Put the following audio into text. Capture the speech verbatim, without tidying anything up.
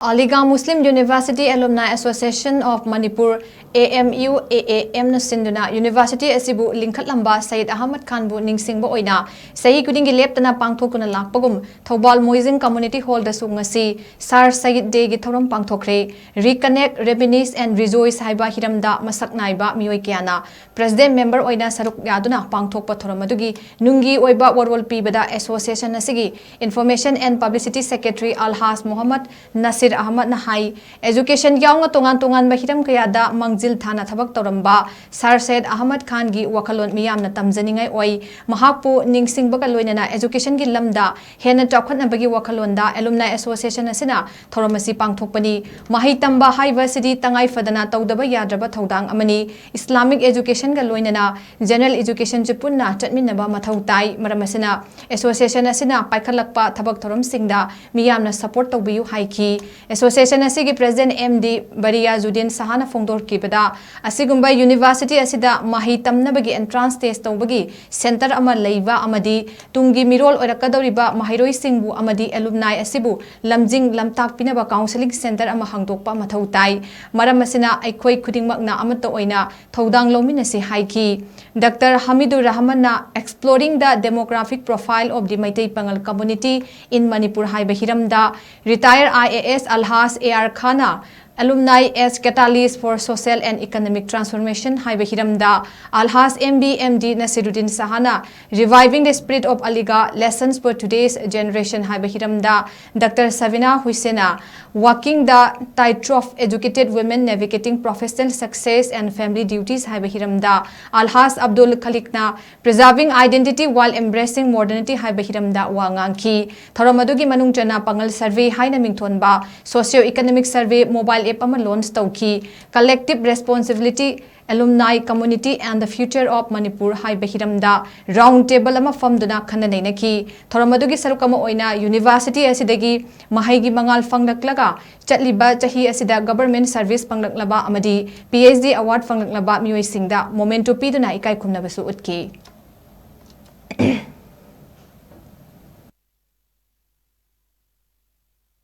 Aligarh Muslim University Alumni Association of Manipur, A M U A A M ꯅ ꯁꯤꯟꯗꯨꯅ university ꯑꯁꯤꯕꯨ ꯂꯤꯡꯈꯠꯂꯝꯕ ꯁꯌꯤꯗ ꯑꯍꯃꯗ ꯈꯥꯟꯕꯨ ꯅꯤꯡꯁꯤꯡꯕ ꯑꯣꯏꯅ ꯆꯍꯤ ꯈꯨꯗꯤꯡꯒꯤ ꯂꯦꯞꯇꯅ ꯄꯥꯡꯊꯣꯛꯇꯨꯅ ꯂꯥꯛꯄꯒꯨꯝ ꯊꯧꯕꯥꯜ ꯃꯣꯏꯖꯤꯡ community hall ꯗꯁꯨ ꯉꯁꯤ Sir Sayed Day ꯒꯤ ꯊꯧꯔꯝ ꯄꯥꯡꯊꯣꯛꯈ꯭ꯔꯦ꯫ Reconnect, Reminisce and Rejoice ꯍꯥꯏꯕ ꯍꯤꯔꯝꯗ ꯃꯁꯛ ꯅꯥꯏꯕ ꯃꯤꯑꯣꯏ ꯀꯌꯥꯅ president member ꯑꯣꯏꯅ ꯁꯔꯨꯛ ꯌꯥꯗꯨꯅ ꯄꯥꯡꯊꯣꯛꯄ ꯊꯧꯔꯝ ꯑꯗꯨꯒꯤ ꯅꯨꯡꯒꯤ ꯑꯣꯏꯕ ꯋꯥꯔꯣꯜ ꯄꯤꯕꯗ association ꯑꯁꯤꯒꯤ Information and Publicity Secretary ꯑꯜꯍꯥꯖ Mohammad Nasir ꯑꯍꯃꯗꯅ high, education ꯌꯥꯎꯅ ꯇꯣꯉꯥꯟ ꯇꯣꯉꯥꯟꯕ ꯍꯤꯔꯝ ꯀꯌꯥꯗ ꯃꯥꯡꯖꯤꯜ ꯊꯥꯅ ꯊꯕꯛ ꯇꯧꯔꯝꯕ Sir Sayed Ahmad Khan ꯒꯤ ꯋꯥꯈꯜꯂꯣꯟ ꯃꯤꯌꯥꯝꯅ ꯇꯝꯖꯅꯤꯡꯉꯥꯏ ꯑꯣꯏ꯫ ꯃꯍꯥꯛꯄꯨ ꯅꯤꯡꯁꯤꯡꯕꯒ ꯂꯣꯏꯅꯅ education ꯒꯤ ꯂꯝꯗ ꯍꯦꯟꯅ ꯆꯥꯎꯈꯠꯅꯕꯒꯤ ꯋꯥꯈꯜꯂꯣꯟꯗ Alumni Association ꯑꯁꯤꯅ ꯊꯧꯔꯝ ꯑꯁꯤ ꯄꯥꯡꯊꯣꯛꯄꯅꯤ꯫ ꯃꯍꯩ ꯇꯝꯕ ꯍꯥꯏꯕ ꯑꯁꯤꯗꯤ ꯇꯉꯥꯏ ꯐꯗꯅ ꯇꯧꯗꯕ ꯌꯥꯗ꯭ꯔꯕ ꯊꯧꯗꯥꯡ ꯑꯃꯅꯤ꯫ Islamic education ꯒ ꯂꯣꯏꯅꯅ general education ꯁꯨ ꯄꯨꯟꯅ ꯆꯠꯃꯤꯟꯅꯕ ꯃꯊꯧ ꯇꯥꯏ꯫ ꯃꯔꯝ ꯑꯁꯤꯅ association ꯑꯁꯤꯅ ꯄꯥꯏꯈꯠꯂꯛꯄ ꯊꯕꯛ ꯊꯧꯔꯝꯁꯤꯡꯗ ꯃꯤꯌꯥꯝꯅ support ꯇꯧꯕꯤꯌꯨ ꯍꯥꯏꯈꯤ꯫ Association ꯑꯁꯤꯒꯤ president M D ꯕꯔꯤꯌꯥꯖꯨꯗꯤꯟ ꯁꯍꯥꯅ ꯐꯣꯡꯗꯣꯛꯈꯤꯕꯗ, ꯑꯁꯤꯒꯨꯝꯕ university ꯑꯁꯤꯗ ꯃꯍꯩ ꯇꯝꯅꯕꯒꯤ entrance test ꯇꯧꯕꯒꯤ center ꯑꯃ ꯂꯩꯕ ꯑꯃꯗꯤ ꯇꯨꯡꯒꯤ ꯃꯤꯔꯣꯜ ꯑꯣꯏꯔꯛꯀꯗꯧꯔꯤꯕ ꯃꯍꯩꯔꯣꯏꯁꯤꯡꯕꯨ ꯑꯃꯗꯤ alumni ꯑꯁꯤꯕꯨ ꯂꯝꯖꯤꯡ ꯂꯝꯇꯥꯛꯄꯤꯅꯕ counselling center ꯑꯃ ꯍꯥꯡꯗꯣꯛꯄ ꯃꯊꯧ ꯇꯥꯏ꯫ ꯃꯔꯝ ꯑꯁꯤꯅ ꯑꯩꯈꯣꯏ ꯈꯨꯗꯤꯡꯃꯛꯅ ꯑꯃꯠꯇ ꯑꯣꯏꯅ ꯊꯧꯗꯥꯡ ꯂꯧꯃꯤꯟꯅꯁꯤ ꯍꯥꯏꯈꯤ꯫ Doctor ꯍꯃꯤꯗꯨꯔ ꯔꯍꯃꯟꯅ Exploring the Demographic Profile of the Meitei Pangal Community in Manipur ꯍꯥꯏꯕ ꯍꯤꯔꯝꯗ retired I A S ꯑꯜꯍꯥꯖ A R Khan Alumni as Catalyst for Social and Economic Transformation ꯍꯥꯏꯕ ꯍꯤꯔꯝꯗ ꯑꯜꯍꯥꯖ M B M D ꯅꯁꯤꯔꯨꯗꯤꯟ ꯁꯍꯥꯅ Reviving the Spirit of Aligarh, Lessons for Today's Generation ꯍꯥꯏꯕ ꯍꯤꯔꯝꯗ Doctor ꯁꯕꯤꯅꯥ ꯍꯨꯏꯁꯦꯟꯅ Walking the Tightrope, Educated Women Navigating Professional Success and Family Duties ꯍꯥꯏꯕ ꯍꯤꯔꯝꯗ ꯑꯜꯍꯥꯖ Abdul ꯈꯂꯤꯛꯅ Preserving Identity While Embracing Modernity ꯍꯥꯏꯕ ꯍꯤꯔꯝꯗ ꯋꯥ ꯉꯥꯡꯈꯤ꯫ ꯊꯧꯔꯝ ꯑꯗꯨꯒꯤ ꯃꯅꯨꯡ ꯆꯟꯅ ꯄꯥꯡꯒꯜ survey ꯍꯥꯏꯅ ꯃꯤꯡꯊꯣꯟꯕ socio economic survey mobile app ꯑꯃ launch ꯇꯧꯈꯤ꯫ Collective Responsibility, Alumni, Community and the Future of Manipur ꯍꯥꯏꯕ ꯍꯤꯔꯝꯗ round table ꯑꯃ ꯐꯝꯗꯨꯅ ꯈꯟꯅ ꯅꯩꯅꯈꯤ꯫ ꯊꯧꯔꯝ ꯑꯗꯨꯒꯤ ꯁꯔꯨꯛ ꯑꯃ ꯑꯣꯏꯅ university ꯑꯁꯤꯗꯒꯤ ꯃꯍꯩꯒꯤ ꯃꯉꯥꯜ ꯐꯪꯂꯛꯂꯒ ꯆꯠꯂꯤꯕ ꯆꯍꯤ ꯑꯁꯤꯗ government service ꯐꯪꯂꯛꯂꯕ ꯑꯃꯗꯤ P H D award ꯐꯪꯂꯛꯂꯕ ꯃꯤꯑꯣꯏꯁꯤꯡꯗ memento ꯄꯤꯗꯨꯅ ꯏꯀꯥꯏ ꯈꯨꯝꯅꯕꯁꯨ ꯎꯠꯈꯤ꯫